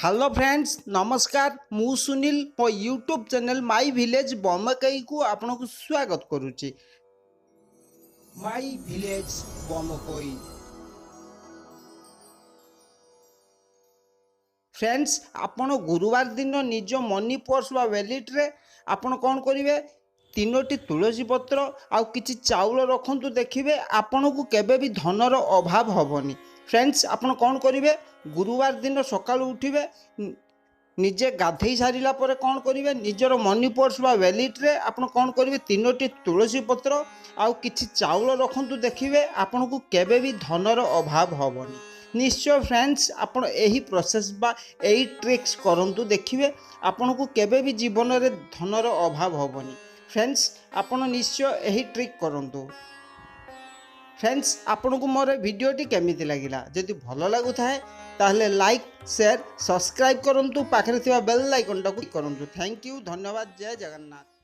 Hello friends, ନମସ୍କାର। ମୁଁ ସୁନୀଲ, ମୋ ୟୁଟ୍ୟୁବ୍ ଚ୍ୟାନେଲ୍ ମାଇ ଭିଲେଜ୍ ବମକେଇକୁ ଆପଣଙ୍କୁ ସ୍ୱାଗତ କରୁଛି। ମାଇ ଭିଲେଜ୍ ବମକୋଇ। ଫ୍ରେଣ୍ଡସ୍, ଆପଣ ଗୁରୁବାର ଦିନ ନିଜ ମନି ପର୍ସ ବା ୱାଲେଟ୍ରେ ଆପଣ କ'ଣ କରିବେ? ତିନୋଟି ତୁଳସୀ ପତ୍ର ଆଉ କିଛି ଚାଉଳ ରଖନ୍ତୁ। ଦେଖିବେ, ଆପଣଙ୍କୁ କେବେ ବି ଧନର ଅଭାବ ହେବନି। ଫ୍ରେଣ୍ଡସ୍, ଆପଣ କ'ଣ କରିବେ? ଗୁରୁବାର ଦିନ ସକାଳୁ ଉଠିବେ, ନିଜେ ଗାଧେଇ ସାରିଲା ପରେ କ'ଣ କରିବେ? ନିଜର ମନି ପର୍ସ ବା ୱାଲେଟ୍ରେ ଆପଣ କ'ଣ କରିବେ? ତିନୋଟି ତୁଳସୀ ପତ୍ର ଆଉ କିଛି ଚାଉଳ ରଖନ୍ତୁ। ଦେଖିବେ, ଆପଣଙ୍କୁ କେବେ ବି ଧନର ଅଭାବ ହେବନି। ନିଶ୍ଚୟ ଫ୍ରେଣ୍ଡସ୍, ଆପଣ ଏହି ପ୍ରୋସେସ୍ ବା ଏହି ଟ୍ରିକ୍ସ କରନ୍ତୁ। ଦେଖିବେ, ଆପଣଙ୍କୁ କେବେ ବି ଜୀବନରେ ଧନର ଅଭାବ ହେବନି। ଫ୍ରେଣ୍ଡସ୍, ଆପଣ ନିଶ୍ଚୟ ଏହି ଟ୍ରିକ୍ କରନ୍ତୁ। ଫ୍ରେଣ୍ଡସ୍, ଆପଣଙ୍କୁ ମୋର ଭିଡ଼ିଓଟି କେମିତି ଲାଗିଲା? ଯଦି ଭଲ ଲାଗୁଥାଏ, ତାହେଲେ ଲାଇକ୍, ସେୟାର, ସବସ୍କ୍ରାଇବ୍ କରନ୍ତୁ। ପାଖରେ ଥିବା ବେଲ୍ ଆଇକନ୍ଟାକୁ କରନ୍ତୁ। Thank you, ଧନ୍ୟବାଦ, ଜୟ ଜଗନ୍ନାଥ।